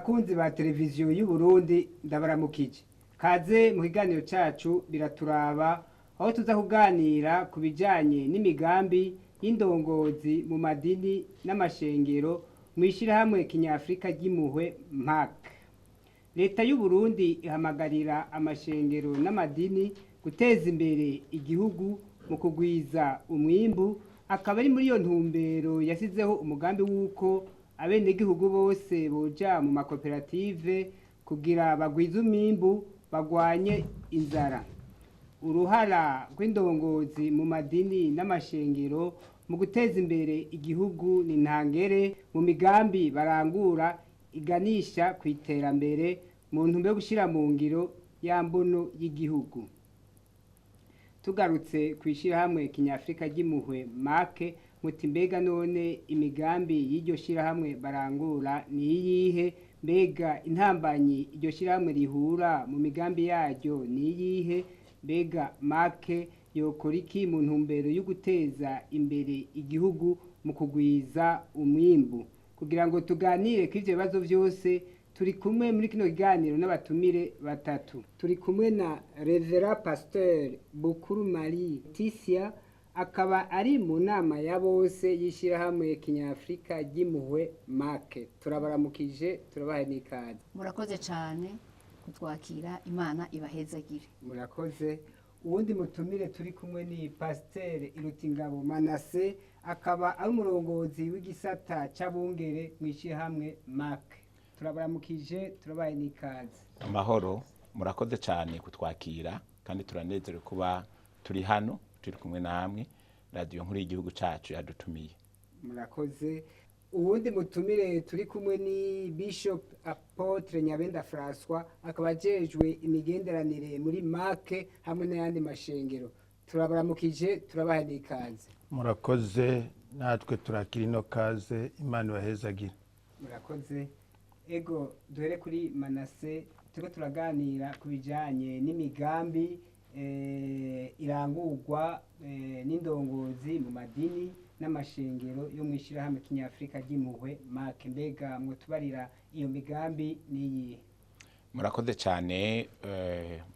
Bakunzi ba televiziyo y'Uburundi, ndabaramukije. Kaze mu kiganiro cacu Biraturaba, aho tuza kuganira ku bijanye n'imigambi y'indongozi mu madini n'amashengero mw'ishirahamwe kinyafrika ry'impuhwe MAC. Leta y'Uburundi ihamagarira amashengero n'amadini guteza imbere igihugu mu kugwiza umwimbu, akaba ari muri iyo ntumbero yasizeho umugambi w'uko abenegihugu bose boja mu makoperative kugira bagwize umwimbu, bagwanye inzara. Uruhara rw'indongozi mu madini n'amashengero mu guteza imbere igihugu ni ntangere mu migambi barangura iganisha ku iterambere mu ntumbero yo gushyira mu ngiro ya mbono y'igihugu. Tugarutse ku ishyirahamwe kinyafrika ry'impuhwe make, muti mbega none imigambi y'iryo shyirahamwe barangura ni iyihe? Mbega intambanyi iryo shyirahamwe rihura mu migambi yaryo ni iyihe? Mbega make yokora iki mu ntumbero yo guteza imbere igihugu mu kugwiza umwimbu? Kugira ngo tuganire ku ivyo bibazo vyose, turi kumwe muri kino kiganiro n'abatumire batatu. Turi kumwe na Reverend Pasteur Bukuru Marie Tisia, akaba ari mu nama ya bose y'ishyirahamwe kinyafrika ry'impuhwe make. Turabaramukije, turabahaye n'ikaze. Murakoze cyane kutwakira, Imana ibahezagire. Murakoze. Uwundi mutumire turi kumwe ni Pasteur Irutingabo Manase, akaba ari umurongozi w'igisata c'abungere mw'ishyirahamwe make. Turabaramukije, turabahaye n'ikaze. Amahoro, murakoze cyane kutwakira kandi turanezerewe kuba turi hano turi kumwe namwe. Radiyo nkuru y'igihugu cyacu yadutumiye. Murakoze. Uwundi mutumire turi kumwe ni Bishop Apotre Nyabenda François, akaba ajejwe imigenderanire muri make hamwe n'ayandi mashengero. Turabaramukije, turabaha n'ikaze. Murakoze, natwe turakira ino kaze, Imana ibahezagire. Murakoze. Ego, duhere kuri Manase. Turiko turaganira ku bijanye n'imigambi irangurwa n'indongozi mu madini n'amashengero yo mw'ishirahamwe kinyafrika ry'impuhwe make. Mbega mwotubarira iyo migambi niyihe? Murakoze cyane.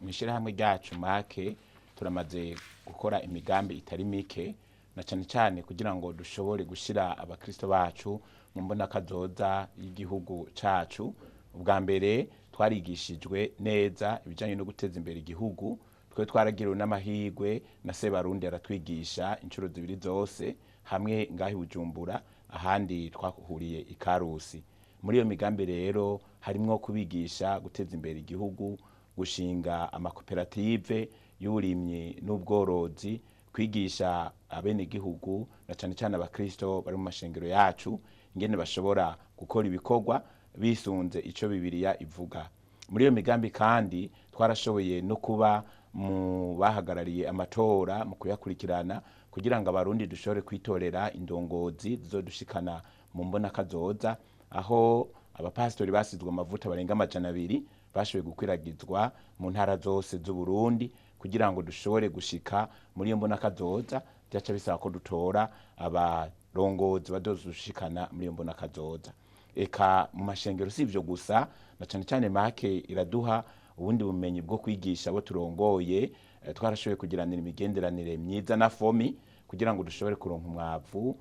Mu ishyirahamwe ryacu make turamaze gukora imigambi itari mike, na cyane cyane kugira ngo dushobore gushyira abakristo bacu mu mbonakazoza y'igihugu cacu. Ubwa mbere twarigishijwe neza ibijyanye no guteza imbere igihugu. Twe twaragiriwe n'amahirwe na Sebarundi aratwigisha inshuro zibiri zose, hamwe ngaho i Bujumbura, ahandi twahuriye i Karusi. Muri iyo migambi rero harimwo kubigisha guteza imbere igihugu, gushinga amakoperative y'uburimyi n'ubworozi, kwigisha abenegihugu na cyane cyane abakristo bari mu mashengero yacu ingene bashobora gukora ibikorwa bisunze ico Bibiliya ivuga. Muri iyo migambi kandi twarashoboye no kuba mu bahagarariye amatora mu kuyakurikirana, kugira ngo Abarundi dushobore kwitorera indongozi zizodushikana mu mbonakazoza, aho abapasitori basizwe amavuta barenga 200 bashoboye gukwiragizwa mu ntara zose z'Uburundi kugira ngo dushobore gushika muri iyo mbonakazoza. Byaca bisaba ko dutora abarongozi bazodushikana muri iyo mbonakazoza. Eka mu mashengero si ivyo gusa, na cane cane make iraduha ubundi bumenyi bwo kwigisha abo turongoye. Twarashoboye kugiranira imigenderanire myiza na FOMI kugira ngo dushobore kuronka umwavu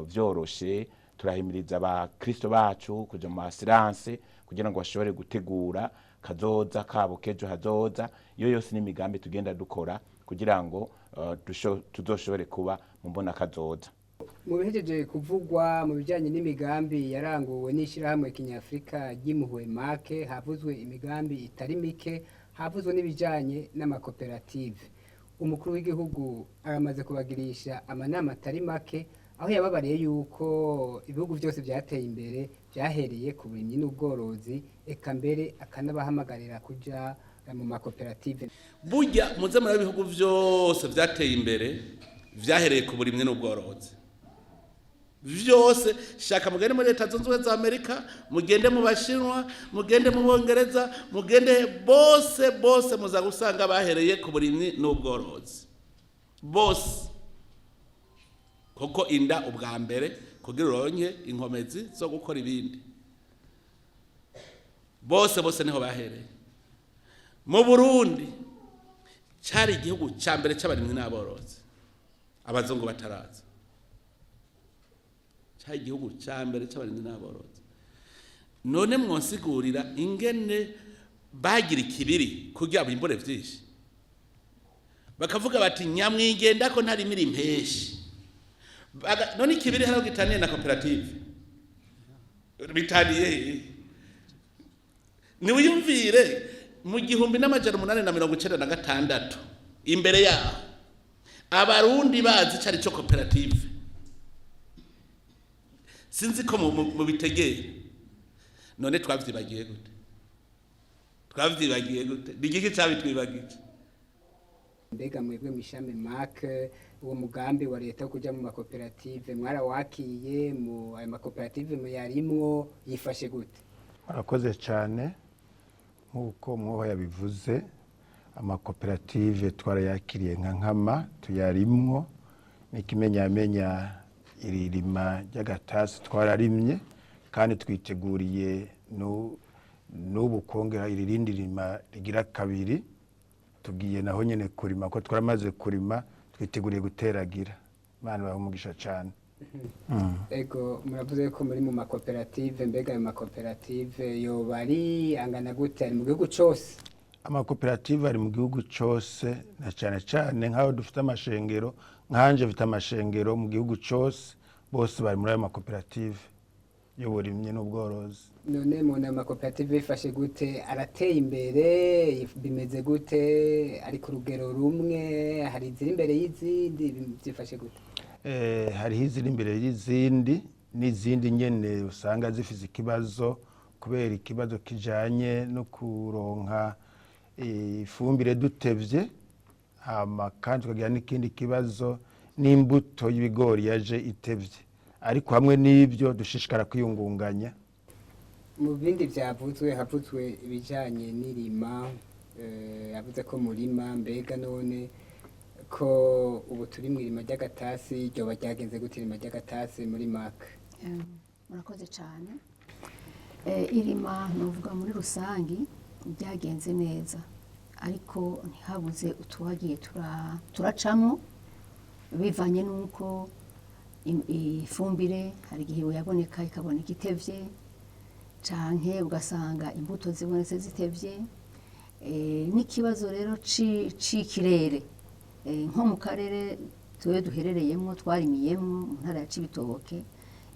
vyoroshe. Turahimiriza abakristo bacu kuja mu assurance kugira ngo bashobore gutegura kazoza kabo kejo hazoza. Iyo yose n'imigambi tugenda dukora kugira ngo tuzoshobore kuba mu mbona kazoza. Mu bihejeje kuvugwa mu bijyanye n'imigambi yaranguwe n'ishyirahamwe kinyafurika ry'impuhwe make, havuzwe imigambi itari mike, havuzwe n'ibijyanye n'amakoperative. Umukuru w'igihugu aramaze kubagirisha amanama atari make, aho yababariye yuko ibihugu byose byateye imbere byahereye ku burimyi n'ubworozi, eka mbere akanabahamagarira kuja mu makoperative. Burya muze muri bihugu byose byateye imbere vyahereye ku burimyi n'ubworozi vyose. Shaka mugende muri Leta Zunze Ubumwe za Amerika, mugende mu Bashinwa, mugende mu Bongereza, mugende bose bose, muza gusanga bahereye ku burimyi n'ubworozi bose, kuko inda ubwa mbere kugira uronke inkomezi zo gukora ibindi. Bose bose niho bahereye. Mu Burundi cyari igihugu cya mbere cy'abarimyi n'aborozi, abazungu bataraza. Cyari igihugu cya mbere cy'abarimyi n'aborozi. None mwonsigurira ingene bagira ikibiri kugira bimbure byinshi, bakavuga bati nyamwigenda ko ntarimira impeshi. None ikibiri hariho gitaniye na koperative? Bitaniye hehe? Niwiyumvire mu 1896, imbere yaho Abarundi bazi icari cyo koperative. Sinzi ko mubitegeye. None twavyibagiye gute? Twavyibagiye gute? Ni igiki cabitwibagije? Mbega mwebwe mw'ishami MAC, uwo mugambi wa leta wo kuja mu makoperative mwarawakiye? Mu ayo makoperative muyarimwo yifashe gute? Murakoze cyane. Nk'uko mwoho yabivuze, amakoperative twarayakiriye nka nkama, tuyarimwo. N'ikimenyamenya, iri rima ry'agatasi twararimye, kandi twiteguriye n'ubu kongera iri rindi rima rigira kabiri. Tugiye naho nyine kurima, ko twaramaze kurima, twiteguriye guteragira. Imana ibahe umugisha cyane. Ego, muravuze ko muri mu makoperative. Mbega ayo makoperative yoba ari angana gute? Ari mu gihugu cose? Amakoperative ari mu gihugu cyose, na cyane cyane nk'aho dufite amashengero. Nkanje mfite amashengero mu gihugu cyose, bose bari muri ayo makoperative y'uburimyi n'ubworozi. None mu ayo makoperative yifashe gute? Arateye imbere? Bimeze gute? Ari ku rugero rumwe? Hari iziri imbere y'izindi? Byifashe gute? Hariho iziri imbere y'izindi, n'izindi nyene usanga zifise ikibazo kubera ikibazo kijanye no kuronka ifumbire dutevye, hama kandi tukagira n'ikindi kibazo n'imbuto y'ibigori yaje itevye. Ariko hamwe n'ibyo dushishikara kwiyungunganya. Mu bindi byavuzwe, havuzwe ibijanye n'irima. Yavuze ko murima. Mbega none ko ubu turi mu irima ry'agatasi, ryoba ryagenze gute irima ry'agatasi muri MAC? Murakoze cyane. Irima nuvuga muri rusangi byagenze neza, ariko ntihabuze utuhagiye turacamo bivanye n'uko ifumbire hari igihe yaboneka ikaboneka itevye, canke ugasanga imbuto zibonetse zitevye. N'ikibazo rero c'ikirere. Nko mu karere tuwe duherereyemo, twarimiyemo mu ntara ya Cibitoke,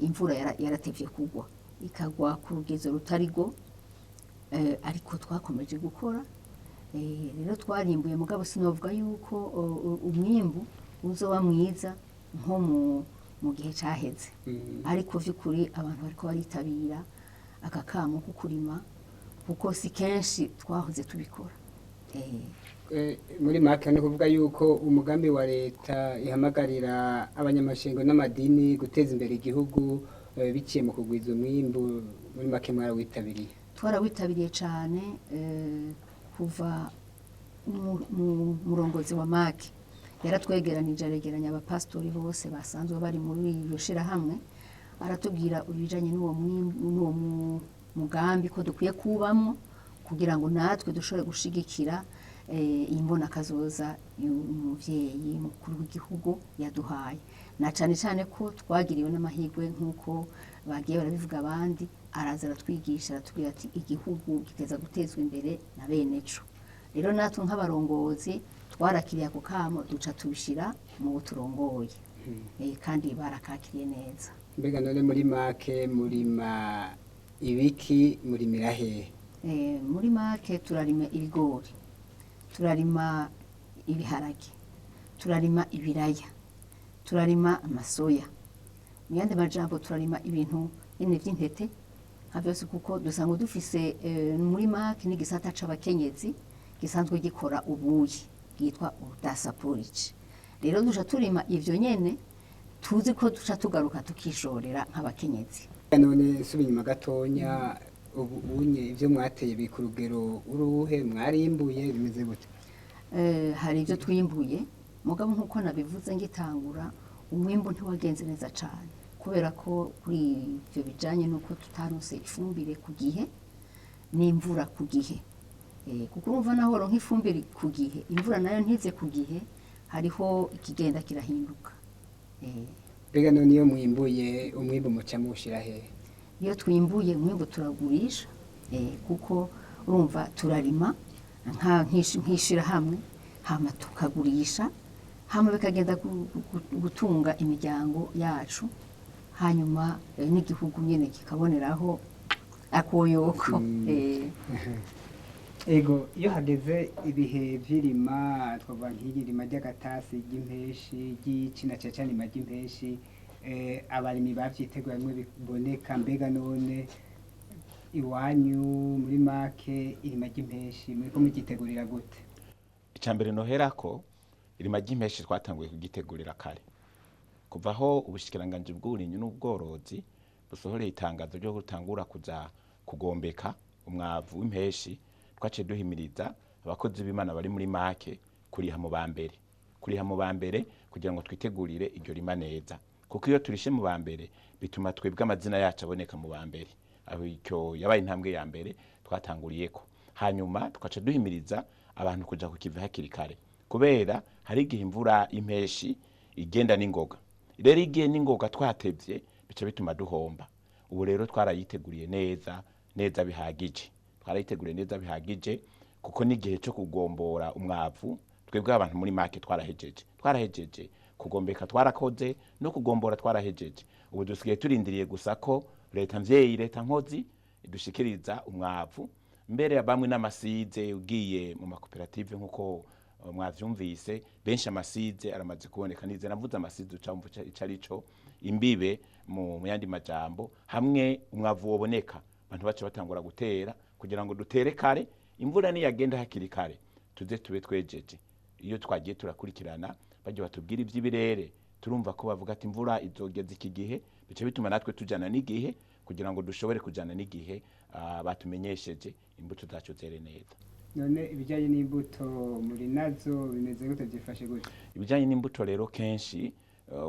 imvura yaratevye kugwa, ikagwa ku rugezo rutari rwo. Ariko twakomeje gukora. Rero twarimbuye, mugabo sinovuga yuko umwimbu uzoba mwiza nko mu gihe caheze. Ariko vy'ukuri abantu bariko baritabira aka kamo ko kurima, kuko si kenshi twahoze tubikora. Muri make ni ukuvuga yuko umugambi wa leta ihamagarira abanyamashengo n'amadini guteza imbere igihugu biciye mu kugwiza umwimbu, muri make mwarawitabiriye? Twarawitabiriye cyane. Kuva murongozi wa MAC yaratwegeranije, aregeranya abapasitori bose basanzwe bari muri iryo shirahamwe, aratubwira ibijanye n'uwo mugambi ko dukwiye kubamwo kugira ngo natwe dushobore gushigikira imbonakazoza y'umuvyeyi mukuru w'igihugu yaduhaye, na cane cane ko twagiriwe n'amahirwe nk'uko bagiye barabivuga abandi. Araza aratwigisha, aratubwira ati igihugu giteza gutezwa imbere na bene co. Rero natwe nk'abarongozi twarakiriye ako kamo, duca tubishira mu bo turongoye. Kandi barakakiriye neza. Mbega none muri make murima ibiki? Murimira hehe? Muri make turarima ibigori, turarima ibiharage, turarima ibiraya, turarima amasoya. Mu yandi majambo, turarima ibintu nyene vy'intete nka vyose, kuko dusanzwe dufise muri make n'igisata c'abakenyezi gisanzwe gikora ubuyi bwitwa ubudasaporiki. Rero duca turima ivyo nyene tuzi ko duca tugaruka tukishorera nk'abakenyezi. None suba inyuma gatonya, ubu unye ivyo mwateye biri ku rugero uruhe? Mwarimbuye? Bimeze gute? Hari ibyo twimbuye, mugabo nk'uko nabivuze ngitangura, umwimbu ntiwagenze neza cyane kubera ko kuri ibyo bijanye n'uko tutaronse ifumbire ku gihe. n'imvura ku gihe. Kuko urumva naho uronka ifumbire ku gihe, imvura nayo ntize ku gihe, hariho ikigenda kirahinduka. Mbega none iyo mwimbuye umwimbu muca muwushira hehe? Iyo twimbuye umwimbu turagurisha, kuko urumva turarima nk'ishirahamwe, hama tukagurisha, hama bikagenda gutunga imiryango yacu, hanyuma n'igihugu nyene kikaboneraho akoyoko. Ego, iyo hageze ibihe vy'irima, twavuga nk'iri rima ry'agatasi, ry'impeshi, ry'ici, na cane cane irima ry'impeshi, abarimyi bavyiteguye bimwe biboneka. Mbega none iwanyu muri make irima ry'impeshi muriko muryitegurira gute? Icya mbere noherako, irima ry'impeshi twatanguye kugitegurira kare kuva aho ubushikiranganji bw'uburimyi n'ubworozi busohoreye itangazo ryo gutangura kuza kugombeka umwavu w'impeshi. Twaciye duhimiriza abakozi b'Imana bari muri make kuriha mu ba mbere, kuriha mu ba mbere kugira ngo twitegurire iryo rima neza, kuko iyo turishe mu ba mbere bituma twebwe amazina yacu aboneka mu ba mbere. Aho icyo yabaye intambwe ya mbere twatanguriyeko. Hanyuma tugaca duhimiriza abantu kuja ku kivi hakiri kare, kubera hari igihe imvura y'impeshi igenda n'ingoga. Rero igihe n'ingoga twatevye bica bituma duhomba. Ubu rero twarayiteguriye neza neza bihagije, twarayiteguriye neza bihagije, kuko n'igihe cyo kugombora umwavu twebwe abantu muri make twarahejeje, twarahejeje kugombeka, twarakoze no kugombora twarahejeje. Ubu dusigaye turindiriye gusa ko leta mvyeyi, leta nkozi idushikiriza umwavu. Mbere bamwe n'amasize, ugiye mu makoperative nk'uko mwavyumvise, benshi amasize aramaze kuboneka. Nize navuze amasize uca wumva ico ari cyo, imbibe mu yandi majambo. Hamwe umwavu woboneka, abantu baca batangura gutera kugira ngo dutere kare, imvura niyagenda hakiri kare tuze tube twejeje. Iyo twagiye turakurikirana bajya batubwira iby'ibirere, turumva ko bavuga ati imvura izogeza iki gihe, bica bituma natwe tujana n'igihe kugira ngo dushobore kujana n'igihe batumenyesheje, imbuto zacu zere neza. None ibijyanye n'imbuto muri nazo bimeze gute, byifashe gute? Ibijyanye n'imbuto rero kenshi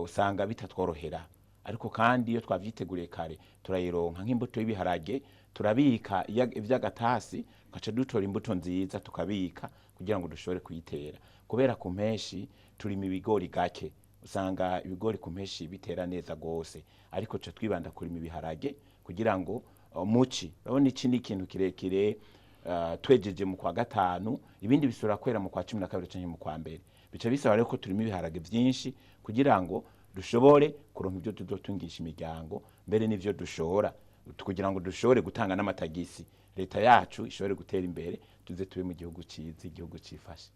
usanga bitatworohera, ariko kandi iyo twavyiteguriye kare turayironka. Nk'imbuto y'ibiharage turabika ivy'agatasi, tugaca dutora imbuto nziza tukabika kugira ngo dushobore kuyitera, kubera ku mpeshi turima ibigori gake. Usanga ibigori ku mpeshi bitera neza gose, ariko tuca twibanda kurima ibiharage kugira ngo muci, urabona iki ni ikintu kirekire, twejeje mu kwa gatanu, ibindi bisubira kwera mu kwa 12 canke mu kwa mbere. Bica bisaba rero ko turima ibiharage vyinshi kugira ngo dushobore kuronka ibyo tuzotungisha imiryango, mbere n'ivyo dushora, kugira ngo dushobore gutanga n'amatagisi, leta yacu ishobore gutera imbere, tuze tube mu gihugu ciza, igihugu cifashe.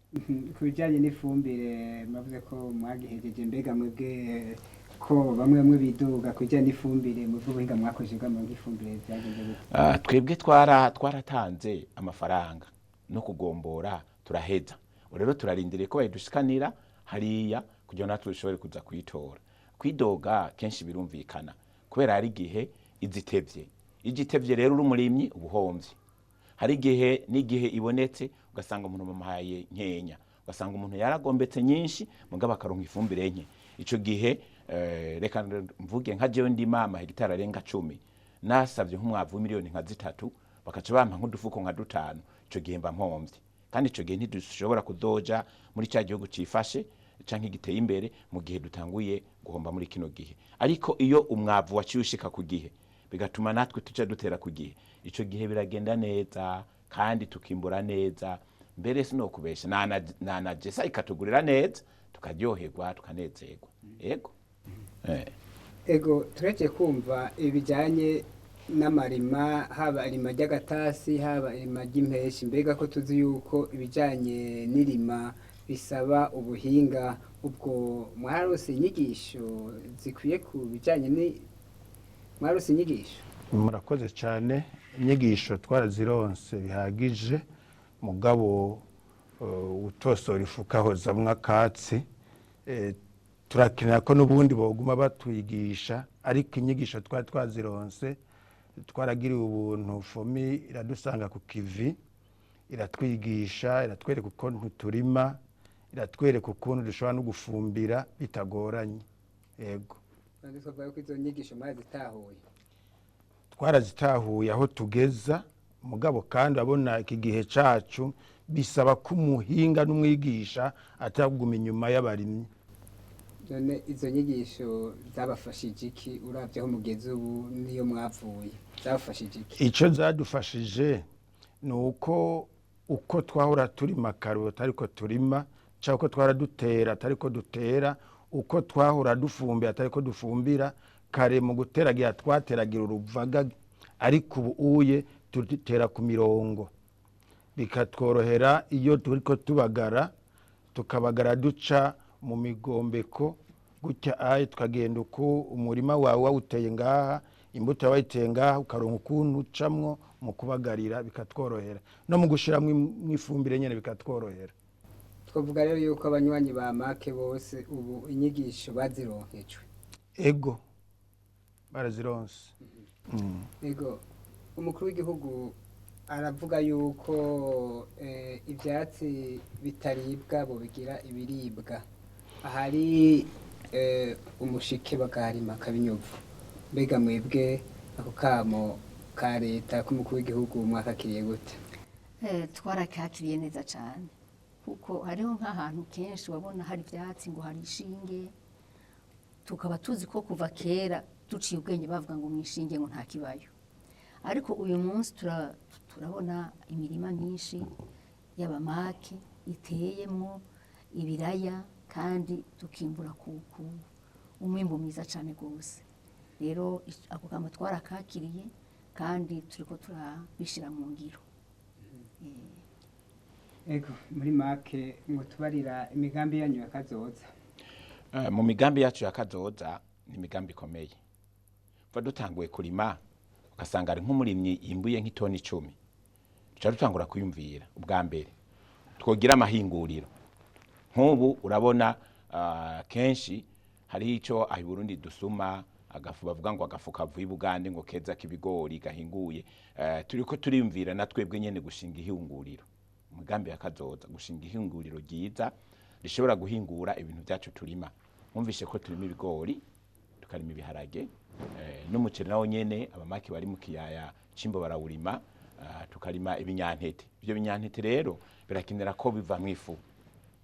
Ku bijyanye n'ifumbire mwavuze ko mwagihejeje. Mbega mwebwe ko bamwe bamwe biduga ku bijyanye n'ifumbire, mu bw'ubuhinga mwakoresheje bwa ifumbire byagenze gute? Twebwe twaratanze amafaranga no kugombora turaheza. Ubu rero turarindiriye ko bayidushikanira hariya kugira ngo natwe dushobore kuza kuyitora. Kwidoga kenshi birumvikana, kubera hari igihe izitevye. Igitevye rero uri umurimyi ubuhomvye. Hari igihe n'igihe ibonetse ugasanga umuntu bamuhaye nkenya, ugasanga umuntu yaragombetse nyinshi mugabo akaronka ifumbire nke. Ico gihe reka mvuge nka jewe ndima amahegitari arenga 10, nasavye nk'umwavu w'imiliyoni nka 3, bakaca bampa nk'udufuko nka 5, ico gihe mba mpomvye. Kandi ico gihe ntidushobora kuzoja muri ca gihugu cifashe canke giteye imbere mu gihe dutanguye guhomba muri kino gihe. Ariko iyo umwavu waciye ushika ku gihe, bigatuma natwe tuca dutera ku gihe, ico gihe biragenda neza kandi tukimbura neza. Mbere sinokubesha, nanajesa ikatugurira neza, tukaryoherwa, tukanezerwa. Yego. Ego, tureke kumva ibijyanye n'amarima, haba irima ry'agatasi, haba irima ry'impeshi. Mbega ko tuzi yuko ibijyanye n'irima bisaba ubuhinga, ubwo mwarose inyigisho zikwiye ku bijyanye ni mwarose inyigisho? Murakoze cyane. Inyigisho twarazironse bihagije, mugabo utosora ifuka ahozamwo akatsi. Turakenera ko n'ubundi boguma batwigisha, ariko inyigisho twari twazironse, twaragiriwe ubuntu, FOMI iradusanga ku kivi, iratwigisha, iratwereka ukuntu turima, iratwereka ukuntu dushobora no gufumbira bitagoranye. Yego. None twavuga ko izo nyigisho mwarazitahuye? Twarazitahuye aho tugeza, Mugabo kandi abona iki gihe cacu bisaba ko umuhinga n'umwigisha ataguma inyuma y'abarimyi. None izo nyigisho zabafashije iki uravye aho mugeze ubu niyo mwavuye, zabafashije iki? Icyo zadufashije ni uko uko twahora turima karoti ariko turima, cyangwa uko twahora dutera atari ko dutera, uko twahora dufumbira atari ko dufumbira. Kare mu guteragira twateragira uruvaga, ariko ubu uye dutera ku mirongo, bikatworohera iyo turiko tubagara, tukabagara duca mu migombeko gutya aye, tukagenda uko umurima wawe wawuteye ngaha, imbuto yawe wayiteye ngaha, ukaronka ukuntu ucamwo mu kubagarira, bikatworohera no mu gushiramwo ifumbire nyene bikatworohera. Twavuga rero yuko abanywanyi ba make bose ubu inyigisho bazironkejwe. Ego, barazironse. Ego, umukuru w'igihugu aravuga yuko ivyatsi bitaribwa bobigira ibiribwa, ahari umushike bakaharima akabinyovu. Mbega mwebwe ako kamo ka leta k'umukuru w'igihugu mwakakiriye gute? Twarakakiriye neza cyane, kuko hariho nk'ahantu kenshi wabona hari ibyatsi ngo hari ishinge, tukaba tuzi ko kuva kera duciye ubwenge bavuga ngo mu ishinge ngo nta kibayo, ariko uyu munsi turabona imirima myinshi y'abamake iteyemwo ibiraya, kandi tukimbura ku umwimbu mwiza cyane rwose. Rero ako kamo twarakakiriye kandi turiko turabishira mu ngiro. Ego, muri make mwotubarira imigambi yanyu ya kazoza. Mu migambi yacu ya kazoza ni imigambi ikomeye. Kuva dutanguye kurima ugasanga ari nk'umurimyi yimbuye nk'itoni 10, duca dutangura kwiyumvira ubwa mbere twogira amahinguriro. Nk'ubu urabona kenshi hariho ico aho i Burundi dusuma agafu, bavuga ngo agafu kavuye i Bugande ngo keza k'ibigori gahinguye. Turiko turiyumvira na twebwe nyene gushinga ihinguriro, umugambi ya kazoza gushinga ihinguriro ryiza rishobora guhingura ibintu byacu turima. Mwumvishe ko turima ibigori, tukarima ibiharage, n'umuceri nawo nyene abamaki bari mu kiyaya c'Imbo barawurima, tukarima ibinyantete. Ivyo binyantete rero birakenera ko biva mw'ifu,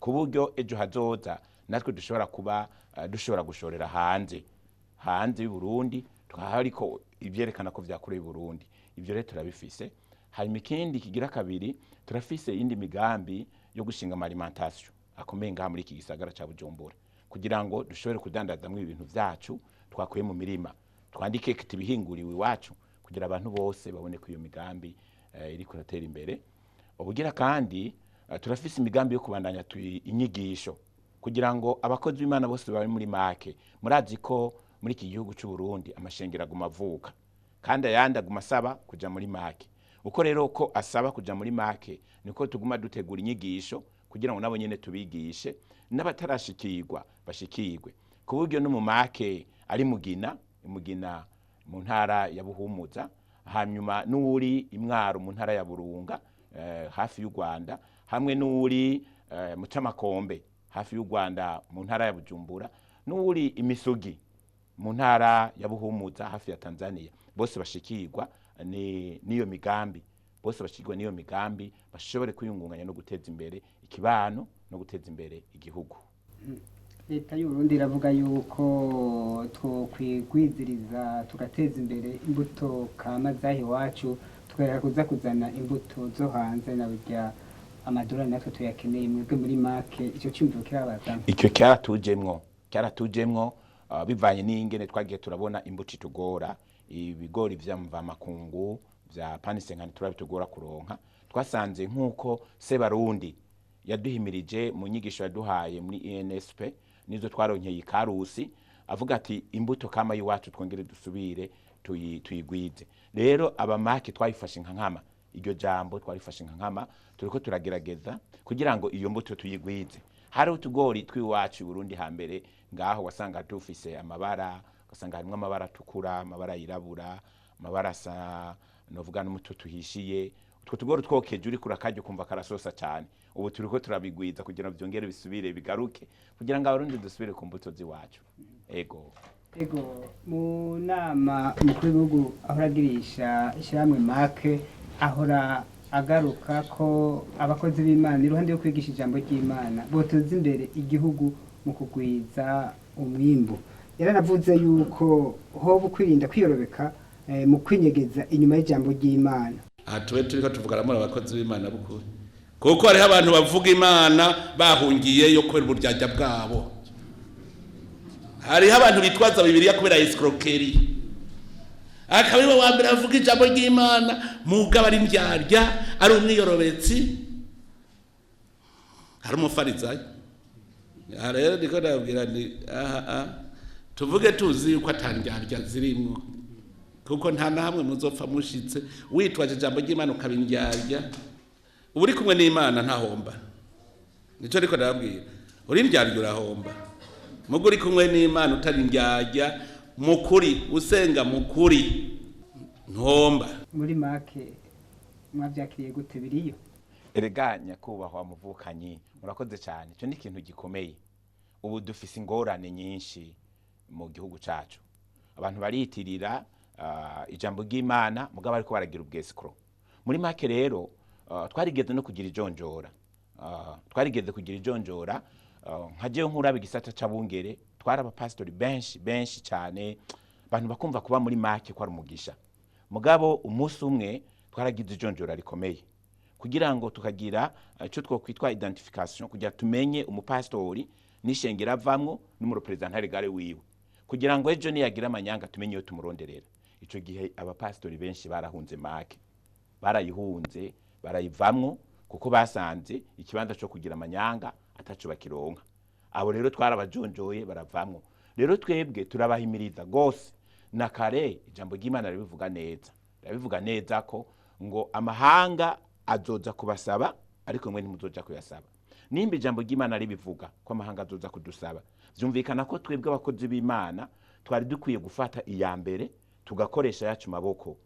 ku buryo ejo hazoza natwe dushobora kuba dushobora gushorera hanze y'u Burundi, ariko ivyerekana ko vyakorewe i Burundi. Ivyo rero turabifise. Hanyuma ikindi kigira kabiri, turafise iyindi migambi yo gushinga ama alimentation akomeye ngaha muri iki gisagara ca Bujumbura, kugira ngo dushobore kudandazamwo ibintu vyacu twakuye mu mirima, twandike tibihinguriwe iwacu, kugira abantu bose babone ko iyo migambi iriko iratera imbere. Ubugira kandi turafise imigambi yo kubandanya inyigisho, kugira ngo abakozi b'Imana bose bari muri make. Murazi ko muri iki gihugu c'u Burundi amashengero aguma avuka, kandi ayandi aguma asaba kuja muri make. Uko rero ko asaba kuja muri make, niko tuguma dutegura inyigisho kugira ngo nabo nyene tubigishe, n'abatarashikirwa bashikirwe, ku buryo no mu make ari Mugina, Mugina mu ntara ya Buhumuza, hanyuma n'uwuri Imwaro mu ntara ya Burunga hafi y'u Rwanda, hamwe n'uwuri mu Camakombe hafi y'u Rwanda mu ntara ya Bujumbura, n'uwuri Imisugi mu ntara ya Buhumuza hafi ya Tanzania, bose bashikirwa n'iyo migambi, bose bashikirwa n'iyo migambi, bashobore kwiyungunganya no guteza imbere ikibano no guteza imbere igihugu. Leta y'u Burundi iravuga yuko twokwigwiziriza tugateza imbere imbuto kama zaha iwacu, tukareka kuza kuzana imbuto zo hanze, na burya amadolari natwe tuyakeneye. Mwebwe muri make ico ciyumviro kirabazamwo? Icyo cyaratujemwo bivanye n'ingene twagiye turabona imbuto itugora, ibigori vya mvamakungu vya panisenkani turabitugora kuronka. Twasanze nk'uko Sebarundi yaduhimirije mu nyigisho yaduhaye muri INSP, nizo twaronkeye ikarusi, avuga ati imbuto kama y'iwacu twongere dusubire tuyigwize. Rero abamake twayifashe nka nkama, iryo jambo twarifashe nka nkama, turiko turagerageza kugira ngo iyo mbuto tuyigwize. Hari utugori tw'iwacu i Burundi hambere ngaho wasanga dufise amabara, ugasanga harimwo amabara atukura, amabara yirabura, amabara asa novuga n'umutoto uhishiye. Utwo tugori twokeje uriko urakarya ukumva karasosa cyane. Ubu turiko turabigwiza kugira ngo vyongere bisubire bigaruke, kugira ngo abarundi dusubire ku mbuto z'iwacu. Ego. Ego, mu nama umukuru w'igihugu ahora agirisha ishyirahamwe make, Ahora agaruka ko abakozi b'Imana iruhande yo kwigisha ijambo ry'Imana boteza imbere igihugu mu kugwiza umwimbu. Yaranavuze yuko hoba kwirinda kwiyorobeka mu kwinyegeza inyuma y'ijambo ry'Imana. Aha tube turiko tuvugana muri abakozi b'Imana bukuri, kuko hariho abantu bavuga Imana bahungiyeyo kubera uburyarya bwabo. Hariho abantu bitwaza Bibiliya kubera escroquerie, akaba ariwe wa mbere avuga ijambo ry'Imana mugabo ari indyarya, ari umwiyorobetsi, hari umufarizayo. Aha rero niko ndababwira nti aha tuvuge tuzi yuko ata ndyarya zirimwo, kuko nta na hamwe muzopfa mushitse witwaje ijambo ry'Imana ukaba indyarya. Uba uri kumwe n'Imana ntahomba, nico ariko ndababwira. Uri indyarya urahomba, mugo uri kumwe n'Imana utari indyarya mukuri, usenga mukuri, ntuhomba. Muri make mwavyakiriye gute biriyo? Erega nyakubahwa muvukanyi, murakoze cyane. Icyo ni ikintu gikomeye. Ubu dufise ingorane nyinshi mu gihugu cacu. Abantu bariyitirira ijambo ry'Imana mugabo ariko baragira ubwesikro. Muri make rero twarigeze no kugira ijonjora, twarigeze kugira ijonjora nka jewe nkuraba igisata c'abungere, twari abapasitori benshi benshi cyane, abantu bakumva kuba muri make ko ari umugisha. Mugabo umunsi umwe twaragize ijonjora rikomeye kugira ngo tukagira icyo twokwitwa identification, kugira tumenye umupasitori n'ishengero avamwo n'umurepresentante gare wiwe, kugira ngo ejo niyagira amanyanga tumenye iyo tumuronderera. Ico gihe abapasitori benshi barahunze make, barayihunze barayivamwo, kuko basanze ikibanza cyo kugira amanyanga ataco bakironka. Abo rero twarabajonjoye baravamwo. Rero twebwe turabahimiriza gose na kare, ijambo ry'Imana ribivuga neza, rirabivuga neza ko ngo amahanga azoza kubasaba ariko mwe ntimuzoja kuyasaba. Nimba ijambo ry'Imana ribivuga ko amahanga azoza kudusaba, vyumvikana ko twebwe abakozi b'Imana twari dukwiye gufata iya mbere tugakoresha yacu maboko.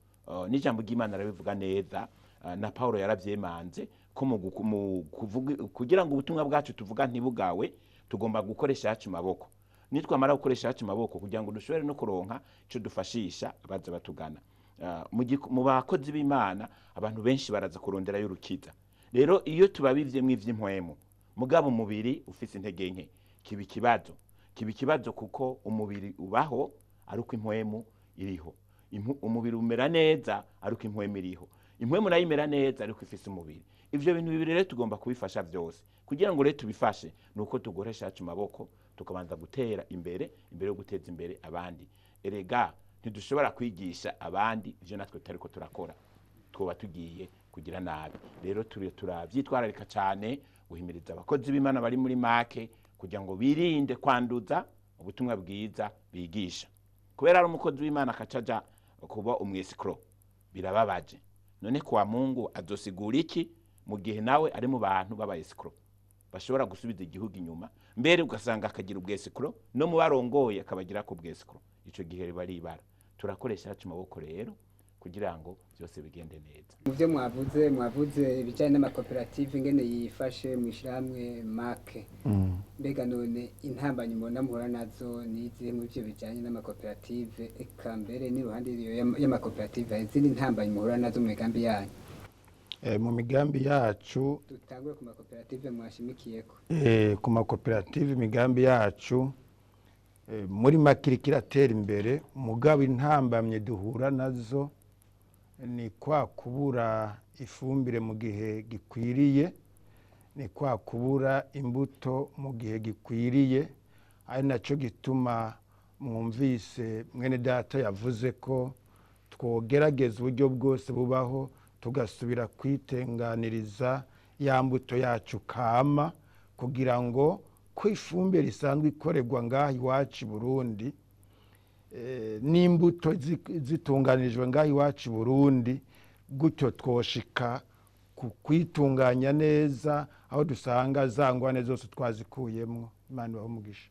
N'ijambo ry'Imana ribivuga neza, na Paulo yaravyemanze ko kugira ngo ubutumwa bwacu tuvuga ntibugawe, tugomba gukoresha yacu maboko. Nitwamara gukoresha yacu maboko kugira ngo dushobore no kuronka ico dufashisha abaza batugana. Mu bakozi b'Imana abantu benshi baraza kurondera y'urukiza. Rero iyo tubabivye mw'ivy'impwemu mugabo umubiri ufise intege nke, kiba ikibazo. Kiba ikibazo kuko umubiri ubaho ariko impwemu iriho. Umubiri umera neza ariko impwemu iriho. Impwemu nayo imera neza ariko ifise umubiri. Ivyo bintu bibiri rero tugomba kubifasha vyose. Kugira ngo rero tubifashe nuko tugoresha yacu maboko, tukabanza gutera imbere imbere yo guteza imbere abandi. Erega ntidushobora kwigisha abandi ivyo natwe tutariko turakora, twoba tugiye kugira nabi. Rero turi turavyitwararika cyane guhimiriza abakozi b'Imana bari muri make kugira ngo birinde kwanduza ubutumwa bwiza bigisha. Kubera ari umukozi w'Imana akacaja kuba umwesikro birababaje. None kwa Mungu azosigura iki mu gihe nawe ari mu bantu b'abayesikro bashobora gusubiza igihugu inyuma, mbere ugasanga akagira ubwesikro no mu barongoye akabagira ku bwesikro. Ico gihe riba ribara. Turakoresha yacu maboko rero kugira ngo byose bigende neza. Mu byo mwavuze ibijyanye n'amakoperative ingene yifashe mu ishyirahamwe make. Mbega none intambanyi mbona muhura nazo ni izihe mu byo bijyanye n'amakoperative, eka mbere n'iruhande y'amakoperative hari izindi ntambanyi muhura nazo mu migambi yanyu? Mu migambi yacu dutangure ku makoperative mwashimikiyeko. Ku makoperative imigambi yacu muri make iriko iratera imbere, mugabo intambamye duhura nazo ni kwa kubura ifumbire mu gihe gikwiriye, ni kwa kubura imbuto mu gihe gikwiriye. Ari naco gituma mwumvise mwene data yavuze ko twogerageza uburyo bwose bubaho tugasubira kwitenganiriza ya mbuto yacu kama, kugira ngo ko ifumbire isanzwe ikorerwa ngaha iwacu i Burundi, n'imbuto zitunganirijwe ngaha iwacu i Burundi, gutyo twoshika ku kwitunganya neza aho dusanga za ngwane zose twazikuyemwo. Imana ibahe umugisha.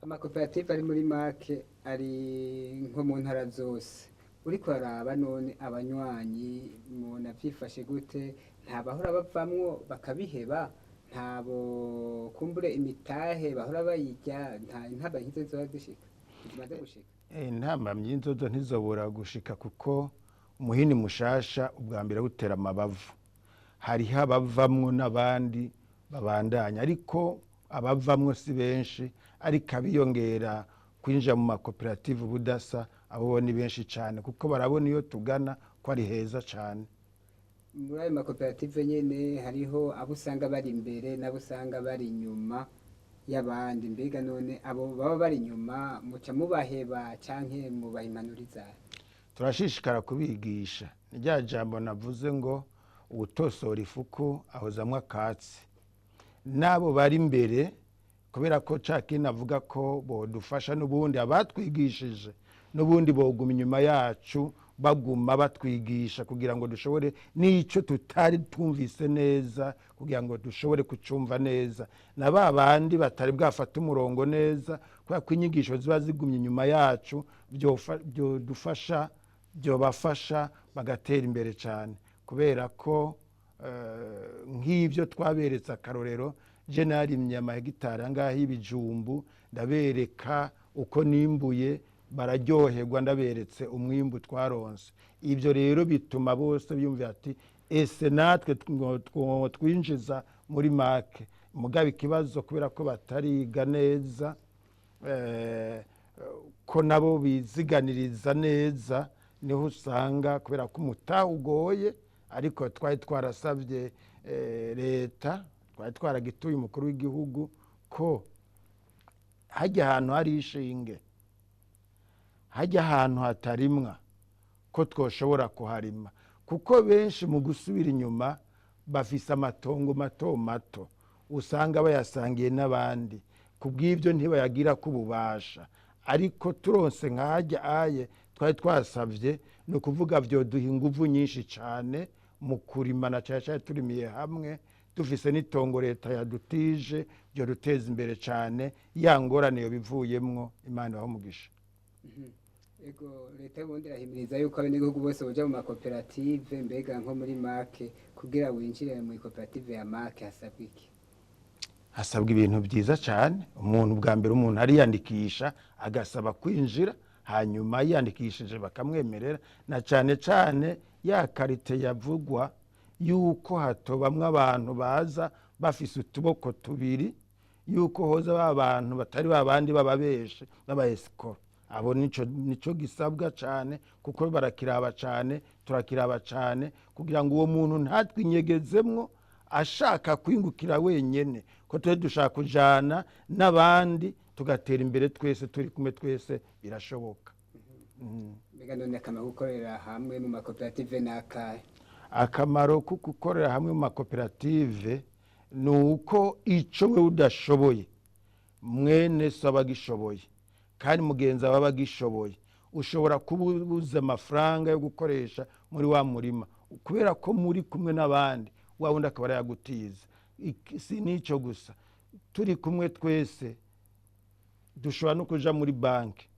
Amakoperative ari muri make ari nko mu ntara zose, uriko araba none abanywanyi mubona vyifashe gute? Ntabahora bavamwo bakabiheba, ntabo kumbure imitahe bahora bayirya, nta intamba nkizo ziba zishika zimaze gushika? Intamba nyinzo ntizobura gushika, kuko Umuhini mushasha ubwa mbere awutera amabavu. Hariho abavamwo n'abandi babandanya, ariko abavamwo si benshi, ariko abiyongera kwinjira mu makoperative ubudasa abo bo ni benshi cyane, kuko barabona iyo tugana ko ari heza cyane. Muri ayo makoperative nyene hariho abo usanga bari imbere n'abo usanga bari inyuma y'abandi. Mbega none abo baba bari inyuma muca mubaheba canke mubaha impanuro izahe? Turashishikara kubigisha. Ni rya jambo navuze ngo uwutosora ifuku ahozamwo akatsi. N'abo bari imbere, kubera ko ca kindi avuga ko bodufasha, n'ubundi abatwigishije n'ubundi boguma inyuma yacu, baguma batwigisha kugira ngo dushobore n'icyo tutari twumvise neza, kugira ngo dushobore kucumva neza. Na ba bandi batari bwafate umurongo neza, kubera ko inyigisho ziba zigumye inyuma yacu, byodufasha, byobafasha bagatera imbere cyane, kubera ko nk'ibyo twaberetse akarorero, je narimye amahegitari angahe y'ibijumbu, ndabereka uko nimbuye, bararyoherwa, ndaberetse umwimbu twaronse. Ibyo rero bituma bose biyumvira ati ese natwe twinjiza muri make. Mugabo ikibazo, kubera ko batariga neza, ko nabo biziganiriza neza, niho usanga kubera ko umutahe ugoye. Ariko twari twarasabye leta, twari twaragituye umukuru w'igihugu ko hajya ahantu hari ishinge, hajya ahantu hatarimwa, ko twoshobora kuharima, kuko benshi mu gusubira inyuma bafise amatongo mato mato, usanga bayasangiye n'abandi, kubw'ibyo ntibayagira ko ububasha. Ariko turonse nk'ahajya aye twari twasabye, ni ukuvuga byoduha inguvu nyinshi cyane mu kurima, na cyane cyane turimiye hamwe, dufise n'itongo leta yadutije, byoduteza imbere cyane. Ya ngorane yo bivuyemwo, Imana ibahe umugisha. Ego, leta y'Uburundi irahimiriza yuko abenegihugu bose boja mu makoperative. Mbega nko muri make, kugira winjire mu koperative ya make hasabwa iki? Hasabwa ibintu byiza cyane. Umuntu bwa mbere, umuntu ariyandikisha agasaba kwinjira, hanyuma yiyandikishije bakamwemerera, na cyane cyane ya karite yavugwa yuko hatobamwo abantu baza bafise utuboko tubiri, yuko hoza ba bantu batari ba bandi bababeshe baba esikoro. Abo nico gisabwa cyane, kuko barakiraba cyane, turakiraba cyane, kugira ngo uwo muntu ntatwinyegezemwo ashaka kwingukira wenyene, ko twe dushaka kujana n'abandi tugatera imbere twese, turi kumwe twese birashoboka. Mbega none akamaro ko gukorera hamwe mu makoperative ni akahe? Akamaro ko gukorera hamwe mu makoperative ni uko ico wewe udashoboye, mwene so aba agishoboye, kandi mugenzi wawe aba agishoboye. Ushobora kuba ubuze amafaranga yo gukoresha muri wa murima, kubera ko muri kumwe n'abandi, wa wundi akaba arayagutiza. Si n'icyo gusa, turi kumwe twese dushobora no kuja muri banki,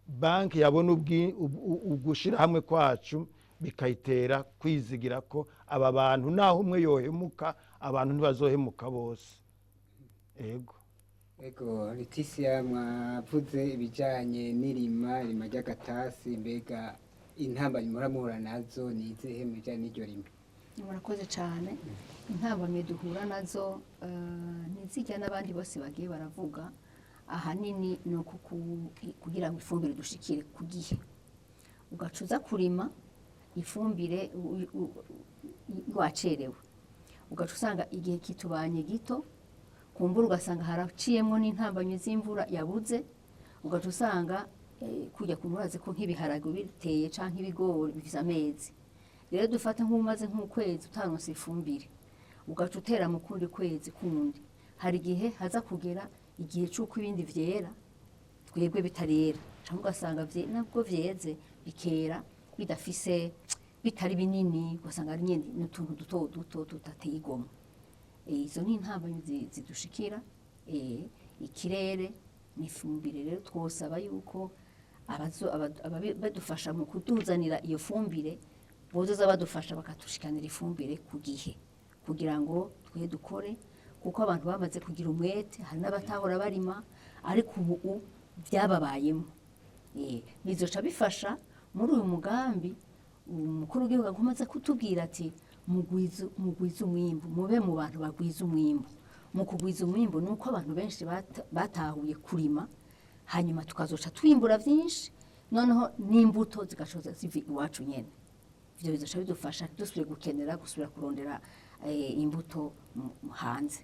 banki yabona ugushira hamwe kwacu bikayitera kwizigira ko aba bantu naho umwe yohemuka, abantu ntibazohemuka bose. Ego. Ego, Leticia, mwavuze ibijanye n'irima, irima ry'agatasi. Mbega intambamyi muhora muhura nazo ni izihe mu bijanye n'iryo rima? Murakoze cyane. Intambamyi duhura nazo ntizijya n'abandi bose bagiye baravuga, ahanini ni uku kugira ngo ifumbire dushikire ku gihe. Ugaca uza kurima ifumbire wacerewe, ugaca usanga igihe kitubanye gito, kumbura ugasanga haraciyemwo n'intambamyi z'imvura yabuze, ugaca usanga kujya ku murazi ko nk'ibiharage biteye canke ibigori bifise amezi. Rero dufate nk'umaze nk'ukwezi utaronse ifumbire, ugaca utera mu kundi kwezi kundi, hari igihe haza kugera igihe c'uko ibindi vyera twebwe bitarera, canke ugasanga nabwo vyeze bikera bidafise, bitari binini, ugasanga ari nyene n'utuntu duto duto tudateye igomwe. Izo ni intambamyi zidushikira, ikirere n'ifumbire. Rero twosaba yuko badufasha mu kutuzanira iyo fumbire, bozoza badufasha bakatushikanira ifumbire ku gihe, kugira ngo twe dukore, kuko abantu bamaze kugira umwete. Hari n'abatahora barima, ariko ubu byababayemo. Bizoca bifasha muri uyu mugambi. Umukuru w'igihugu akomeza kutubwira ati mugwize umwimbu, mube mu bantu bagwiza umwimbu. Mu kugwiza umwimbu ni uko abantu benshi batahuye kurima, hanyuma tukazoca twimbura vyinshi, noneho n'imbuto zigashoza ziva iwacu nyene. Ivyo bizoca bidufasha dusubire gukenera gusubira kurondera imbuto hanze,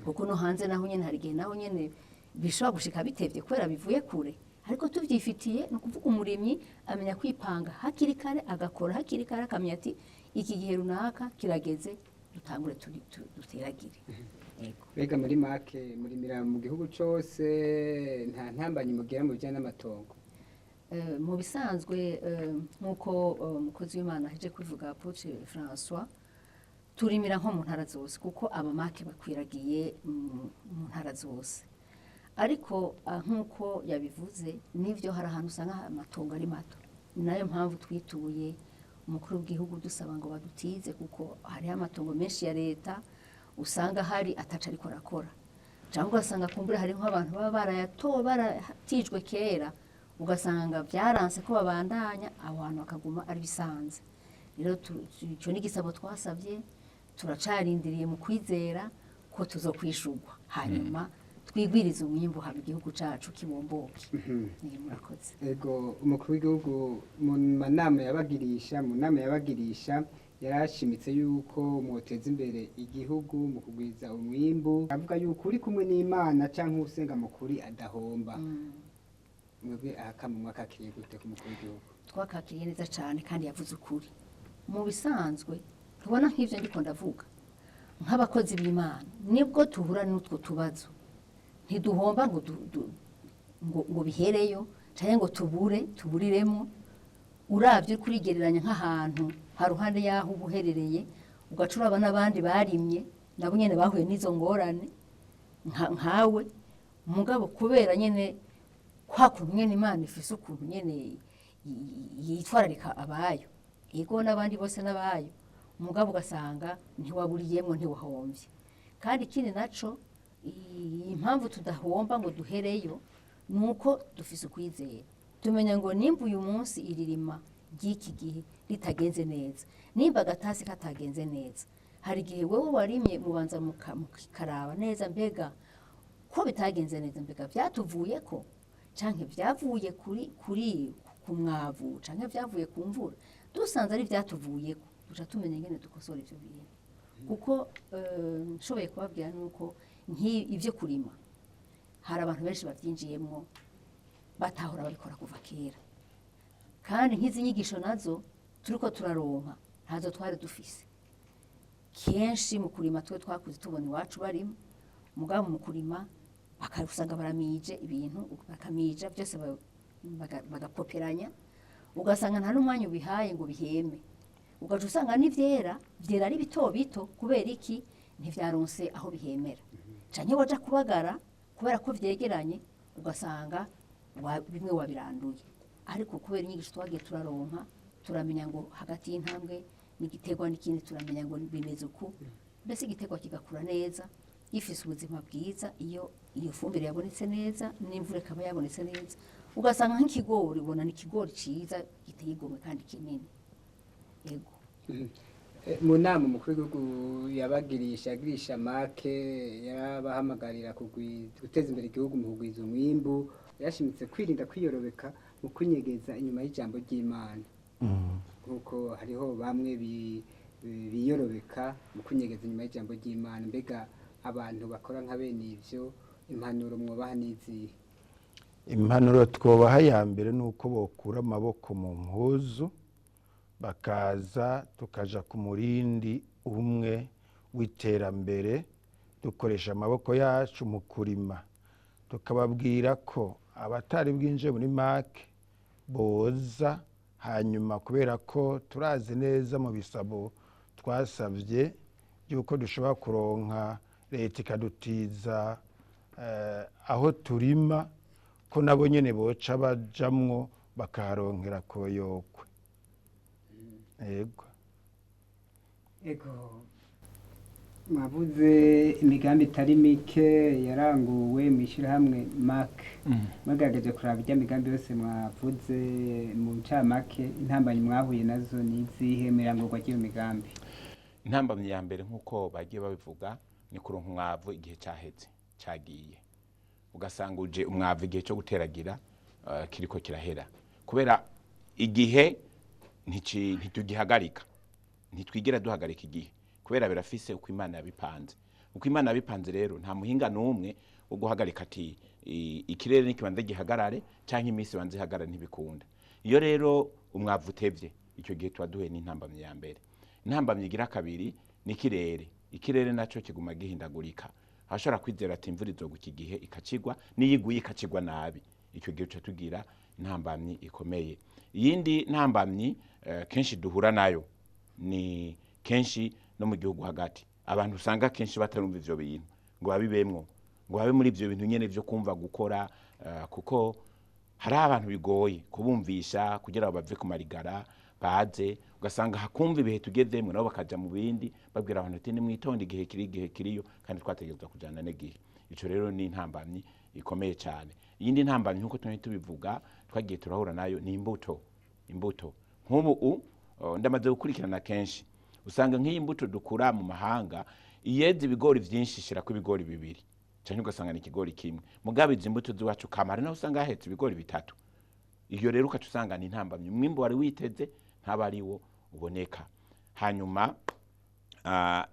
kuko no hanze naho nyene hari igihe naho nyene bishobora gushika bitevye kubera bivuye kure, ariko tuvyifitiye. Ni ukuvuga umurimyi amenya kwipanga hakiri kare, agakora hakiri kare, akamenya ati iki gihe runaka kirageze, dutangure duteragire. Yego. Mbega muri make murimira mu gihugu cose, nta ntambanyi mugira mu bijyanye n'amatongo? Mu bisanzwe, nk'uko umukozi w'Imana aheje kubivuga, Apôtre François, turimira nko mu ntara zose, kuko abamake bakwiragiye mu ntara zose. Ariko nk'uko yabivuze, n'ivyo hari ahantu usanga amatongo ari mato. Ni nayo mpamvu twituye umukuru w'igihugu dusaba ngo badutize, kuko hariho amatongo menshi ya leta usanga hari ataca ariko arakora, cyangwa ugasanga kumbura hariho abantu baba baratijwe kera, ugasanga byaranse ko babandanya, aho hantu bakaguma ari bisanze. Rero ico ni igisabo twasabye, turacarindiriye mu kwizera ko tuzokwishurwa, hanyuma twigwirize umwimbu, haba igihugu cacu kibomboke. Murakoze. Ego, umukuru w'igihugu mu manama yabagirisha, mu nama yabagirisha, yarashimitse yuko mwoteza imbere igihugu mu kugwiza umwimbu, avuga yuko uri kumwe n'Imana canke usenga mu kuri adahomba. Mwebwe ahakama mwakakiriye gute ku mukuru w'igihugu? Twakakiriye neza cyane, kandi yavuze ukuri. Mu bisanzwe tubona nk'ivyo ndiko ndavuga, nk'abakozi b'Imana nibwo tuhura n'utwo tubazo, ntiduhomba ngo ngo bihereyo canke ngo tubure tuburiremo. Uravye uri kurigereranya nk'ahantu haruhande y'aho uba uherereye, ugaca uraba n'abandi barimye nabo nyene bahuye n'izo ngorane nkawe, mugabo kubera nyene kwa kuntu nyene Imana ifise ukuntu nyene yitwararika abayo, yego n'abandi bose n'abayo, mugabo ugasanga ntiwaburiyemwo, ntiwahomvye. Kandi ikindi naco, impamvu tudahomba ngo duhereyo, nuko dufise ukwizera, tumenya ngo nimba uyu munsi iririma ry'iki gihe ritagenze neza, nimba agatasi katagenze neza, hari igihe wewe warimye mubanza mukaraba neza, mbega ko bitagenze neza, mbega vyatuvuye ko canke vyavuye kuri ku mwavu canke vyavuye ku mvura. Dusanze ari vyatuvuyeko, duca tumenya ingene dukosora ivyo bintu. Kuko nshoboye kubabwira nuko ivyo kurima hari abantu benshi bavyinjiyemwo batahora babikora kuva kera, kandi nk'izi nyigisho nazo turiko turaronka ntazo twari dufise. Kenshi mu kurima twe twakuze tubona iwacu barimo, mugabo mu kurima bakasanga baramije ibintu, bakamija byose, bagapoperanya, ugasanga nta n'umwanya ubihaye ngo biheme, ugaca usanga n'ivyera vyera ari bito bito. Kubera iki? Ntivyaronse aho bihemera. Canke waja kubagara, kubera ko vyegeranye, ugasanga bimwe wabiranduye. Ariko kubera inyigisho twagiye turaronka, turamenya ngo hagati y'intambwe n'igiterwa n'ikindi, turamenya ngo bimeze uku, mbese igiterwa kigakura neza gifise ubuzima bwiza iyo iyo fumbire yabonetse neza n'imvura ikaba yabonetse neza. Ugasanga nk'ikigori, ubona ni ikigori ciza giteye igomwe kandi kinini. Yego. Mu nama umukuru w'igihugu yabagirisha, yagirisha make, yarabahamagarira guteza imbere igihugu mu kugwiza umwimbu. Yashimitse kwirinda kwiyorobeka mu kwinyegeza inyuma y'ijambo ry'Imana, nkuko hariho bamwe biyorobeka mu kwinyegeza inyuma y'ijambo ry'Imana. Mbega abantu bakora nka bene ivyo, impanuro mwobaha n'izihe? Impanuro twobaha ya mbere ni uko bokura amaboko mu mpuzu, bakaza tukaja ku murindi umwe w'iterambere, dukoresha amaboko yacu mu kurima. Tukababwira ko abatari bwinjiye muri make boza, hanyuma kubera ko turazi neza mu bisabo twasabye yuko dushobora kuronka leta ikadutiza aho turima, ko nabo nyene boca bajamwo bakaharonkera koyokwe. Yego. Ego. Mwavuze imigambi itari mike yaranguwe mu ishyirahamwe MAC. Mwagerageje kuraba ijya migambi yose mwavuze mu ncamake, intambamyi mwahuye nazo ni izihe mu irangurwa ry'iyo migambi? Intambamyi ya mbere, nk'uko bagiye babivuga, ni kuronka umwavu igihe cyaheze cyagiye, ugasanga uje umwavu igihe cyo guteragira kiriko kirahera, kubera igihe ntitugihagarika, ntitwigira duhagarika igihe, kubera birafise uko Imana yabipanze. Uko Imana yabipanze rero, nta muhinga n'umwe wo guhagarika ati ikirere nikibanza gihagarare canke iminsi ibanze ihagarare, ntibikunda. Iyo rero umwavu utevye, icyo gihe tuba duhuye n'intambamyi ya mbere. Intambamyi igira kabiri ni ikirere. Ikirere naco kiguma gihindagurika, ashobora kwizera ati imvura izogwa iki gihe, ikacigwa, n'iyiguye ikacigwa nabi. Icyo gihe uca tugira intambamyi ikomeye. Iyindi ntambamyi kenshi duhura nayo ni kenshi no mu gihugu hagati, abantu usanga kenshi batarumva ivyo bintu ngo babibemwo, ngo babe muri ivyo bintu nyene vyo kumva gukora, kuko hari abantu bigoye kubumvisha kugira ngo bave ku marigara baze, ugasanga hakumva ibihe tugezemwo nabo bakaja mu bindi, babwira abantu ati nimwitonde, igihe kiri, igihe kiriyo, kandi twategerezwa kujana n'igihe. Ico rero ni intambamyi ikomeye cyane. Iyindi ntambamyi, nkuko tumwe tubivuga, twagiye turahura nayo, ni imbuto. Imbuto nk'ubu ndamaze gukurikirana kenshi, usanga nk'iyi mbuto dukura mu mahanga iyeze ibigori vyinshi ishirako ibigori bibiri, canke ugasanga ni ikigori kimwe, mugabo izi mbuto z'iwacu kamara naho usanga hahetse ibigori bitatu. Iyo rero ukaca usanga ni intambamyi, umwimbu wari witeze ntaba ari wo uboneka. Hanyuma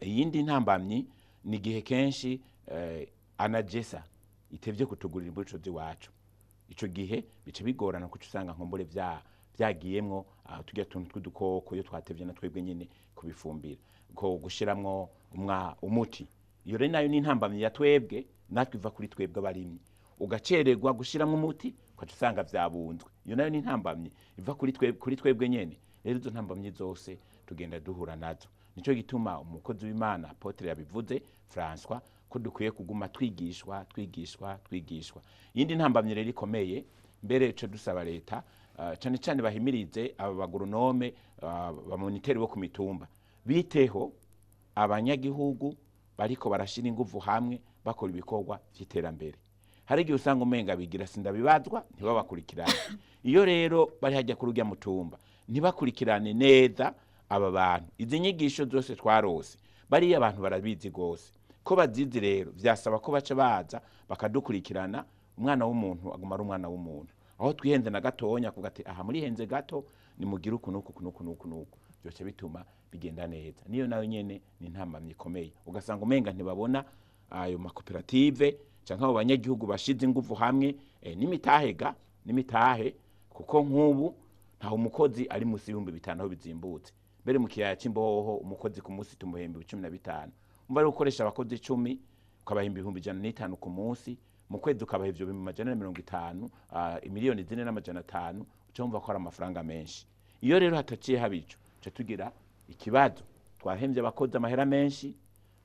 iyindi ntambamyi ni igihe kenshi ANAGESSA itevye kutugurira imbuto z'iwacu. Ico gihe bica bigorana, kuko usanga nkumbure vyagiyemwo turya tuntu tw'udukoko iyo twatevye na twebwe nyene kubifumbira, ko gushiramwo umuti. Iyo rero nayo ni intambamyi ya twebwe, natwe iva kuri twebwe abarimyi, ugacererwa gushiramwo umuti, ukaca usanga vyabunzwe. Iyo nayo ni intambamyi iva kuri twebwe nyene. Rero izo ntambamyi zose tugenda duhura nazo. Nico gituma umukozi w'Imana apôtre yabivuze, François, ko dukwiye kuguma twigishwa, twigishwa, twigishwa. Iyindi ntambamyi rero ikomeye mbere, ico dusaba leta, cane cane bahimirize aba bagoronome, bamoniteri bo ku mitumba, biteho abanyagihugu bariko barashira inguvu hamwe bakora ibikorwa vy'iterambere. Hari igihe usanga umenga bigira sindabibazwa, ntibabakurikirane. Iyo rero bari hajya kuri urya mutumba, ntibakurikirane neza aba bantu, izi nyigisho zose twarose, bariya abantu barabizi gose. Ko bazizi rero, vyasaba ko baca baza bakadukurikirana. Umwana w'umuntu aguma ari umwana w'umuntu, aho twihenze na gatonya kuvuga ati aha murihenze gato, nimugire uku nuku nuku nuku nuku, byose bituma bigenda neza. Niyo nayo nyene ni intambamyi ikomeye, ugasanga umenga ntibabona ayo makoperative canke abo banyagihugu bashize inguvu hamwe, n'imitahega n'imitahe, kuko nk'ubu ntaho umukozi ari musi y'5,000 aho bizimbutse. Mbere mu kiyaya c'Imboho umukozi ku munsi tumuhemba 15,000. Umva ari gukoresha abakozi 10, ukabahemba 105,000 ku munsi, mu kwezi ukabaha ivyo 450,000, 4,500,000, uca wumva ko ari amafaranga menshi. Iyo rero hataciye haba ico, tuca tugira ikibazo, twahemvye abakozi amahera menshi,